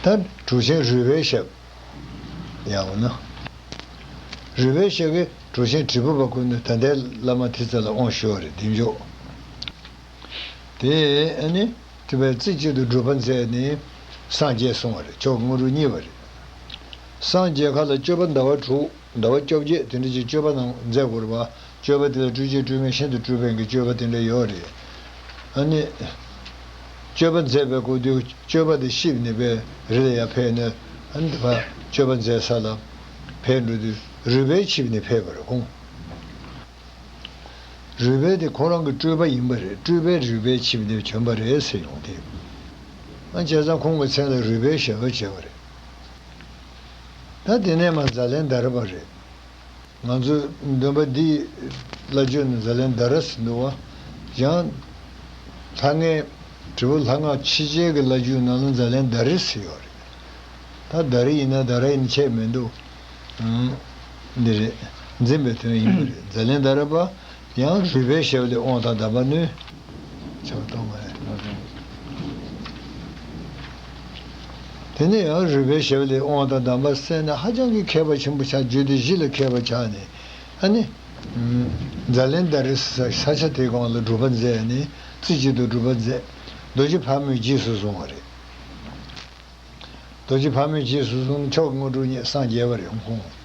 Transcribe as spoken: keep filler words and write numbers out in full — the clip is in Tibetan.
ད་གྲུབ་ཆེན་རོལ་པའི་ཞབས། ཡང་འོ་ན། རོལ་པའི་ཞབས་ཀྱིས་གྲུབ་ཆེན་དྲིལ་བུ་པ་ཀུན་ཏུ་ད་ལྟའི་བླ་མ་དེ་ཚོ་ལ་དབང་ཞུས་པ་རེད། བདེ་མཆོག་དེ་ཨ་ནི་དེ་བས་རྩེ་གཅིག་ཏུ་སྒྲུབ་པ་མཛད་ནས་སངས་རྒྱས་སོང་བ་རེད། མཆོག་དངོས་གྲུབ་བརྙེས་པ་རེད། སངས་རྒྱས་ཁ་ལ་སྤྱོད་པ་ཟླ་བ་དྲུག་ཟླ་བ་བཅོ་བརྒྱད་དེ་འདྲ་ཅིག་སྤྱོད་པ་རྣམས་མཛད་དགོས་རེད་པ། སྤྱོད་པ་དེ་ལ་སྤྲོས་བཅས་སྤྲོས་མེད་ཤིན་ཏུ་སྤྲོས་པའི་གི་སྤྱོད་པ་དེ་འདྲ་ཡོད་རེད། ཨ་ནི། སྤྱོད་པ་མཛད་པའི་སྐབས་དུས་སྤྱོད་པ་དེ་ཤེས་ནས་པའི་རི་ལ་ཡར་ཕེབས་ནས་ཨ་ནི་དེ་བ་སྤྱོད་པ་མཛད་ས་ལ་ཕེབས་འགྲོ་དུས་རོལ་པའི་ཆིབས་ནས་ཕེབས་པ་རེད་ཁོང་། རོལ་པ་དེ་ཁོ་རང་གི་སྤྲུལ་པ་ཡིན་པ་རེད། སྤྲུལ་པའི་རོལ་པའི་ཆིབས་ནས་བྱོན་པ་རེད་ཟེར་ཡོང་དེ། ཨ་བྱས་ཙང་ཁོང་གི་མཚན་ལ་རོལ་པའི་ཞབས་པ་བྱས་པ་རེད། ད་དེ་ནས་མར་ཛཱ་ལན་དྷ་ར་པ་རེད། ང་ཚོའི་འདོན་པ་འདིའི་བླ་བརྒྱུད་ནང་ཛཱ་ལན་དྷ་ར་ཟེར་འདུག་བ། ཡང་། ལྷ་ལྔའི། དྲིལ་བུ་ལྷ་སྔགས་ཕྱི་རྒྱལ་གྱི་བླ་བརྒྱུད་ནང་ལ་ཛཱ་ལན་དྷ་རི་ཟེར་ཡོད་རེད། ད་དྷ་རི་ཡིན་ན་དྷ་ར་ཡིན་ན་ཁྱད་མི་འདུག་ཨང་། འདི་རེད། འཛིན་པའི་དོན་ཡིན་པ་རེད། ཛཱ་ལན་དྷ་ར་པ། ཡང་རོལ་པའི་ཞབས་ལས་དབང་དང་གདམས་པ་ནོས། ཆགས་གཏོང་མ་རེད། དེ་ནས་ཡང་རོལ་པའི་ཞབས་ལས་དབང་དང་གདམས་པ་གསན་ནས་ཧ་ཅང་གི་མཁས་པ་ཆེན་པོ་ཆགས། རྒྱུད་སྡེ་བཞི་ལ་མཁས་པ་ཆགས་ནས་ཨ་ནི། ཛཱ་ལན་དྷ་རི་ས་ས་ཆ་དེའི་སྒང་ལ་སྒྲུབ་པ་མཛད་ནས་རྩེ་གཅིག་ཏུ་སྒྲུབ་པ་མཛད། རྡོ་རྗེ་ཕག་མོས་རྗེས་སུ་བཟུང་བ་རེད། རྡོ་རྗེ་ཕག་མོས་རྗེས་སུ་བཟུང་ནས་མཆོག་གི་དངོས་གྲུབ་བརྙེས། སངས་རྒྱས་པ་རེད་ཁོང་།